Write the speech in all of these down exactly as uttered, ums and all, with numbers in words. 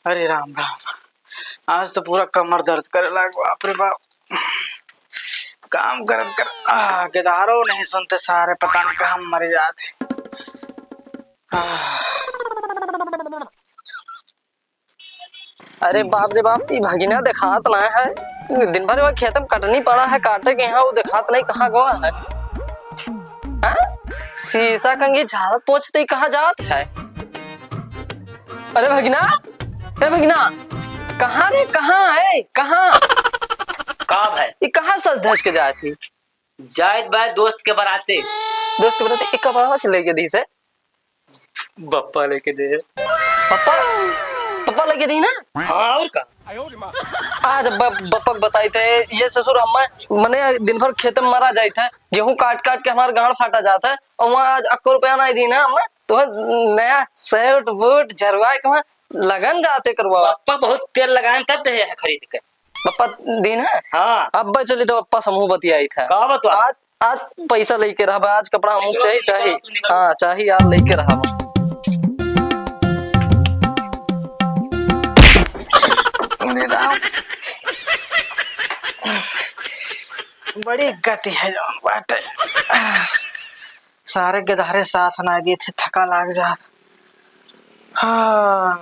अरे राम राम, आज तो पूरा कमर दर्द करे लाग, बाप रे बाप। काम करत कर, आ, गेदारो नहीं सुनते सारे, पता नहीं कहाँ मर जाते। आ। अरे बाप रे बाप, ई भगिना देखात ना है। दिन भर वह खेत में कटनी पड़ा है, काटे के यहाँ, वो देखात नहीं कहाँ गवा है। हाँ? शीशा कंघी झाड़त पोंछत ही कहाँ जात है? अरे भगिना, ए भगिना, कहाँ रे, कहाँ है, कहाँ? का भाई? ये कहाँ सज धज के जात ही? जाइत बा दोस्त के बराते। दोस्त के बराते, एक कपड़ा से लेके दी से। बप्पा लेके दे। पप्पा, पप्पा लेके दी ना? हाँ, और का? आज ब-, बप्पा के बताई थे, ये ससुर हमें, मने दिन भर खेत में मरा जाइत है, गेहूं काट काट के हमार गांड फाटा जात है, और वहाँ आज अक्को रुपया नहीं दी ना हमें, तो नया शर्ट बूट झरवाए के वहाँ लगन जाते करवा। बप्पा बहुत तेल लगाए तब दे है खरीद के। बप्पा दिन है? हाँ। अब चली तो बप्पा समूह बतियाई था। का बतवा? आज, आज पैसा लेके रहबा, आज कपड़ा हमू चाही, चाही। हाँ, चाही, आज लेके रहबा। अरे राम। बड़ी गति है जौन बाटे। सारे गदहरे साथ ना देत, थका लाग जात। हाँ।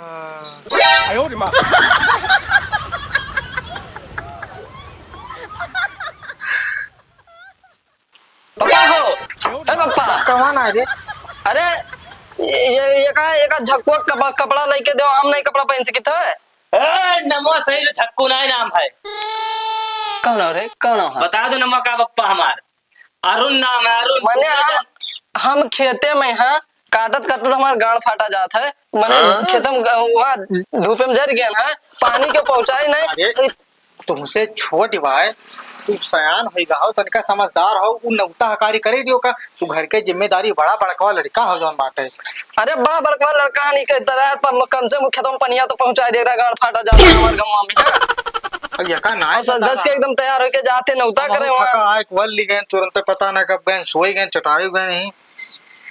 पप्पा हो, ए पप्पा। कौन है रे? अरे, ये, ये, ये का, ये का झक्कुआ कप-, कपड़ा लेके दो, हम नहीं कपड़ा पहन सकित है। ए, नमवा सही रे, झक्कू नहीं नाम है। कौन हो रे, कौन हो? बता दो नमवा का पप्पा हमार। अरुण नाम है, अरुण। मने हम, हम खेते में हैं, काटत काटत हमार गांड फाटा जात है। मने हाँ? खेते में ग-, वहाँ धूपे में जर गए हैं, पानी के पहुँचाए नहीं। अरे, तुमसे छोट बाय, तू सयान होई गा हो, तनिका समझदार हो, उ नौता हकारी करे दियो का? तू घर के जिम्मेदारी बड़ा बड़कवा लड़का हो जौन बाटे। अरे बड़ा बड़कवा लड़का नहीं कहता रहा, पर कम से कम खेतों में पनिया तो पहुँचाए दे रहा, गांड फाटा जात है हमार गंवा में, हाँ? अब यका ना और सज धज के एकदम तैयार होके जाते नौता करे वहाँ। थका आए, वल ली गए, तुरंत पता ना कब गए, सोई गए, चटाई गए नहीं।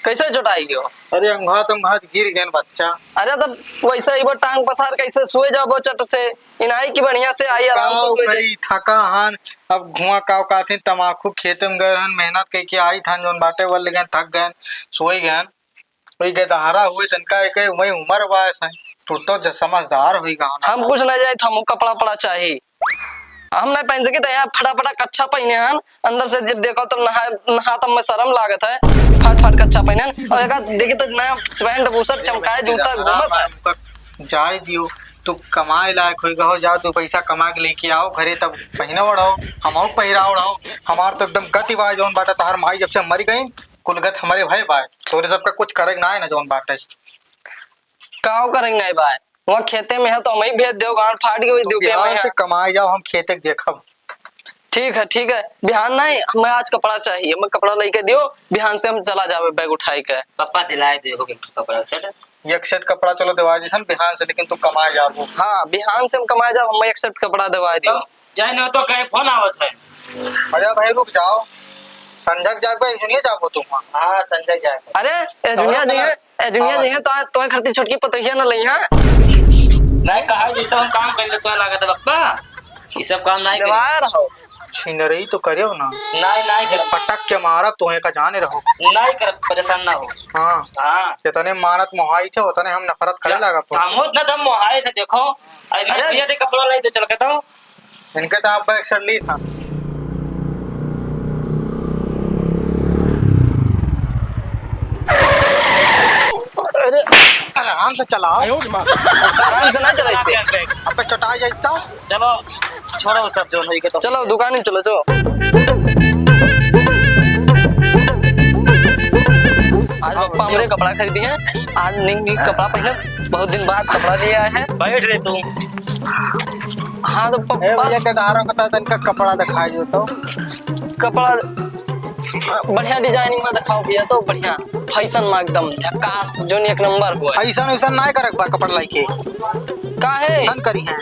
कैसे चटाई गयो? अरे अंगहात अंगहात गिर गए बच्चा। अरे तब वैसे ही वो टांग पसार कैसे सोए जाबो चट से, इनाई की बढ़िया से आई आराम से काव सोए जाए। करी, थका हन, अब घुआ काव काथिन, तमाखू खेते में गए रहन, मेहनत कइके आई थन, जौन बाटे वल ली गए, थक गए, सोई गए। वही गदहरा हुए तनका एक वही उम्र बा ऐसा। तू तो ज-, समझदार होई गा ना। हम कुछ नहीं जाइत, हमहू कपड़ा पड़ा चाही। हम नहीं पहन सकी तो यहाँ फटाफटा कच्छा पहने हन, अंदर से जब देखो तब नहा, नहा तब में शर्म लागत है, फाट फाट कच्छा पहने हन। और एक देखी तो नया पैंट बुशर्ट चमकाए जूता घूमत है। जाए दियो, तू कमाए लायक होई गहो, जाओ तू पैसा कमा के लेके आओ घरे तब पहिने ओढ़ो, हमहू पहिरा ओढ़ो। हमार तो एकदम गति बा जौन बाटा तोहार माई जब से मर गई, कुलगत हमरे भय बाय, तोरे सबका कुछ करे के ना है ना जौन बाटे। काव करे के ना है बाय? वहाँ खेते में है तो हमही भेज देव, गांड फाट के वही तू देव के बिहान में से है। कमाए जाओ, हम खेते के देखब। ठीक है, ठीक है, बिहान नहीं, हमें आज कपड़ा चाहिए, हमें कपड़ा लेके दियो, बिहान से हम चला जावे बैग उठाई के। पप्पा दिलाए दे हो गए कपड़ा सेट। एक सेट कपड़ा चलो दिवाई दिसन बिहान से, लेकिन तू कमाए जाबो। हाँ, बिहान से हम कमाए जाब, हमें एक सेट कपड़ा दिवाई दियो। तब जाए न तो कहे फोन आवत है। अरे भाई रुक जाओ, संझक जाग भाई जुनिया जाबो तू वहाँ। हाँ, संझक जाग। अरे, ए जुनिया जी है, ए जुनिया जी है, तो, तो खरती छोटकी पतोहिया न लई, हाँ? नहीं, कहा जैसा हम काम कर लेते हैं, लागत है, बप्पा। ये सब काम नहीं करी। दबाए रहो। छिनरई तो करेव ना। नहीं, नहीं करब। पटक के मारब, तोहे का जाने रहो। नहीं करब, परेशान ना हो। हाँ। हाँ। जितने मारत मोहाई थे, उतने हम नफरत करे जा, लागा पहुंचे। हम उतना तब मोहाए थे, देखो। अरे, अरे। भैया, दे कपड़ा लाई दे, चल के तो। इनके तो आप बैग सर ली था। अरे, आराम से चलाओ। आराम से ना चलाइते। अबे चटाई जाता। चलो, छोड़ो सब जो होई के तो। चलो, दुकान में चलो, चलो। आज पप्पा हमरे कपड़ा खरीदी है। आज न्यू न्यू कपड़ा पहने, बहुत दिन बाद कपड़ा लिए आए हैं। बैठ रे तू। हाँ तो ए पप्पा भैया, केदारों का तो इनका कपड़ा दिखाई दो तो। कपड़ा बढ़िया डिजाइनिंग में दिखाओ भैया, तो बढ़िया फैशन में एकदम झकास, जोन एक नंबर हो। फैशन वैसन ना करक बा कपड़ा लाइके। काहे? फैशन करी है।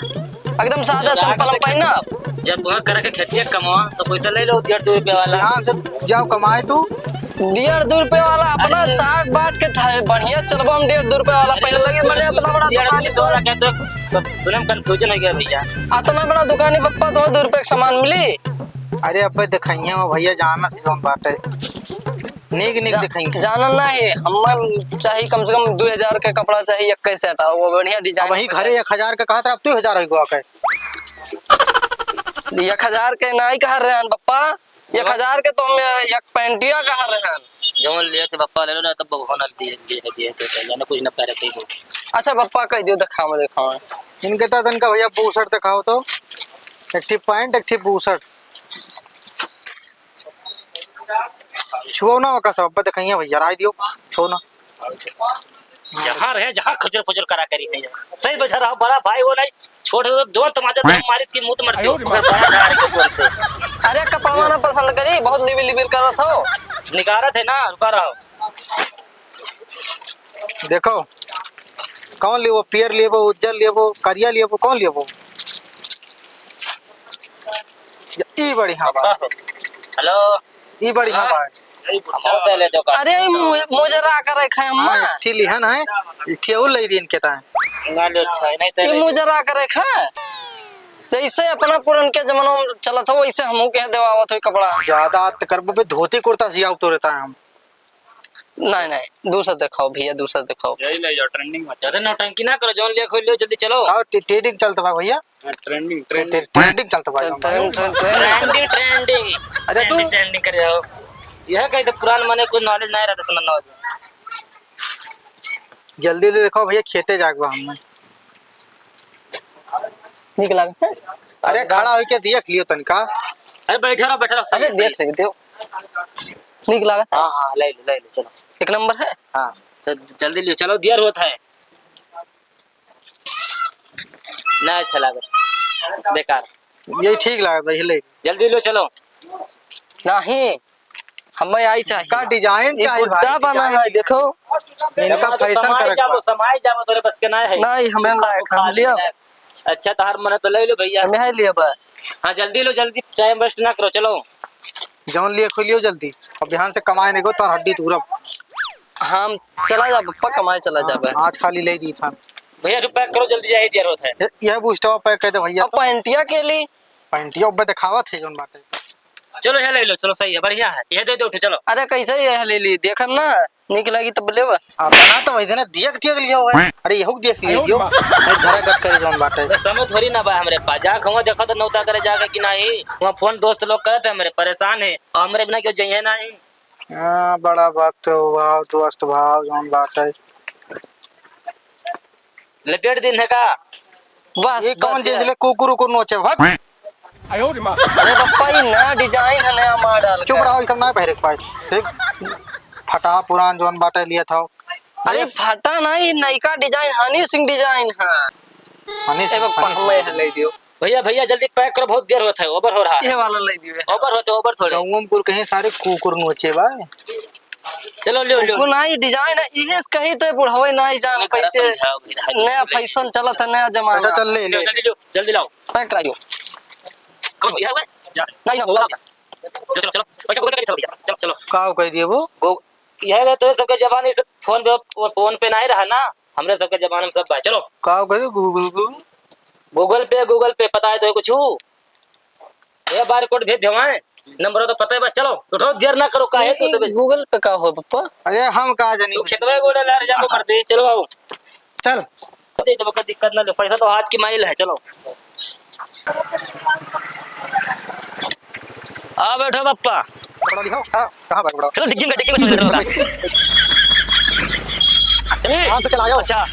एकदम सादा simple हम पहिनब। जब तुम्हें करे के खेतिया कमवा, तो पैसा ले लो डेढ़ दो रुपया वाला। ध्यान से जाओ कमाए तू। डेढ़ दो रुपया वाला अपना अरे। साट बाट के ठ-, बढ़िया चलबो हम डेढ़ दो रुपया वाला अरे, पहले लगे, मने इतना बड़ा डेढ़ दुकान दो है। वाला क्या तो सब सुने में confusion हो गया भैया। इतना बड़ा दुकान है पप्पा, तो दो रुपया के सामान मिली? अरे अबे देखइए वो भैया, जाना से जौन बाटे। नीक नीक जा-, देखइए। जानल ना है, हम्मन चाही कम से कम दो हजार के कपड़ा चाही, एक set, आ वो बढ़िया design अब वही के घरे एक हजार के कहत रहा, अब दो हजार हो गवा के। एक हजार के नाई कह रहे हैं पप्पा, एक हजार के तो हम एक पैंटिया कह रहे हैं। जौन लिए थे पप्पा, ले लो ना, तब बहु होना दिए, दिए, दिए थे, जाने कुछ ना पहले कहीं को। अच्छा पप्पा कह दियो, दिखाओ, दिखाओ। इनके तो तनका भैया बूसट दिखाओ तो, एक ठी पैंट, एक ठी बूसट। छुओ ना ओका सब, अब देखइए भैया, राय दियो, छुओ ना। जहाँ रहे, जहाँ खुजर फुजर करा करी है। सही बैठा रहो, बड़ा भाई वो नहीं, छोटे तो दो तमाचा दो मारी की मुंह मरते हो। अरे बड़ा भाई के बोल से। अरे कपड़वा ना पसंद करी, बहुत लिबिर लिबिर करत हो। निकारत है ना, रुका रहो। देखो, कौन लेबो? पियर लेबो, उज्जर लेबो, करिया लेबो, कौन लेबो? ई बढ़िया बा। हेलो। ई बढ़िया हाँ। बा। हम होते ले दुकान। अरे, ई मु-, मुजरा करे खाए अम्मा। हाँ, एक ठी लिहन है, एक ठी और ले दीन के ताए। ना ले अच्छा है, नहीं तो ई ले। मुजरा करे खाए। जैसे अपना पुरन के जमाना में चलत हो, वैसे हमहू के देवावत हो कपड़ा। ज्यादा आत करबो बे, धोती कुर्ता सियाव तो रहता है हम। नहीं, नहीं, दूसर दिखाओ भैया, दूसर दिखाओ। यही ले जाओ, trending में। ज्यादा नौटंकी ना करो, जौन लिया खोल लियो, जल्दी चलो। हाँ, टे-, trending चलत बा भैया। हाँ, trending, trending। Trending चलत बा, trend-, trending। Trending, trending। Trending, trending। अरे तू trending, trending कर जाओ। यह कहीं तो पुरान मने कोई knowledge नहीं रहता, समझ ना होता। जल्दी ले देखो भैया, खेते जाके बा हमने। नीक लागत है? अरे, खड़ा होके देख लियो तनिका। अरे, बैठे रहो, बैठे रहो, सही अरे, है, सही देख है। ले, देख। नीक लागत है? हाँ, हाँ, ले लो, ले लो, चलो। एक नंबर है? हाँ, चल, जल्दी लियो, चलो, देर होत है। ना अच्छा लागत, बेकार। यही ठीक लागत भाई, ले। जल्दी लो, चलो। नहीं। हमें आई चाहिए। का design ई चाहिए भाई, गुड्डा बना design। है, देखो। इनका देखो, तो fashion समाई करे जाबो, बा। समाई जाबो, तोरे बस के ना है। नहीं, हमें सुखा लायक बुखार हम लियो। है। अच्छा, तहार मन तो ले लो भैया। हमें है लियो बा। हाँ, जल्दी लो, जल्दी, time waste ना करो, चलो। जौन लिए खोलियो जल्दी, अब बिहान से कमाए नहीं को, तार हड्डी तूरब। हम चला जा पप्पा, कमाए चला हाँ, जाबे। आज खाली ले दी था। भैया, जो pack करो, जल्दी जाए, देर होत है। ये, ये बूस्टवा pack कर दे भैया अब तो। पैंटिया के लिए। पैंटिया उब्बे दिखावत है जौन बाटे। चलो, ये ले लो, चलो, सही है, बढ़िया है, ये दे दो, चलो। अरे, कैसे ये ले ली? देखब ना, नीक लगी तब लेब। अब बना तो वही देना, देख, देख लियो है। अरे, यहू देख लियो, आयो दियो। रे माँ। नहीं, धरा गत करे जौन बाटे। बस समय थोड़ी ना बा हमरे पास। जाके हुआं देखो तो नौता करे जाके कि नहीं। हुआं phone दोस्त लोग करत है हमरे, परेशान है। और हमरे बिना क्यों जइहे नहीं। हाँ, बड़ा भक्त हो भाव, दोस्त भाव जौन बाटे। लपेट दिन है का? बस, ये कौन बस चीज यार। ले कुकुर उकुर नोचे, भाग। आयो रे माँ। अरे पप्पा, ये नया design है, नया model चुप का। रहो, ये सब ना पहरे के पाए। देख, फटा पुरान जौन बाटे लिया था। अरे फटा ना, ये नयका design, हनी सिंह design है। हनी ए सिंह, पप्पा, हनी हमें सिंह। है ले दियो। भैया, भैया, जल्दी pack करो, बहुत देर होत है, over हो रहा है। ये वाला ले दियो। Over होते, over थोड़े। गाँव में कुल कहीं सारे कुकुर नोचे बा। चलो, लियो, लियो। कुकुर ना, ये design है, इहे से कही तो बुढ़वे ना ही जान इन्हें जरा पाइते। समझाओ भैया। नया fashion चलत है, नया जमाना। अच्छा, चल, ले, ले। जल्दी लियो, जल्दी लाओ। Pack कराइयो। कौन भैया हुआ? नहीं ना हुआ। चलो, चलो, चलो। पैसा Google Pay चलो भैया। चलो, चलो। का कह दिए वो? गो-, यह तो सबके जमाने से phone पे, phone पे नहीं रहा ना। हमरे सबके जमाने में सब भाई, चलो। का कहे? Google, Google? Google Pay, Google Pay पता है तो कुछ? ये barcode भेज देवाएं, number तो पता है बस, चलो, उठाओ, देर ना करो, काहे तू सबे? Google Pay का हो, पप्पा? अरे, हम का जानी? तू खेतवा गोड़ा ला रे, जाको मर दे, चलो आओ। चल। दे दे, कोई दिक्कत ना ले, पैसा तो हाथ की माइल है, चलो। आ बैठो पप्पा। कपड़ा दिखाओ। हाँ, कहाँ बैग उठाओ? चलो डिग्गी में, डिग्गी में चलो, चलो, चलो। चलिए। हाँ, तो चला जाओ। अच्छा।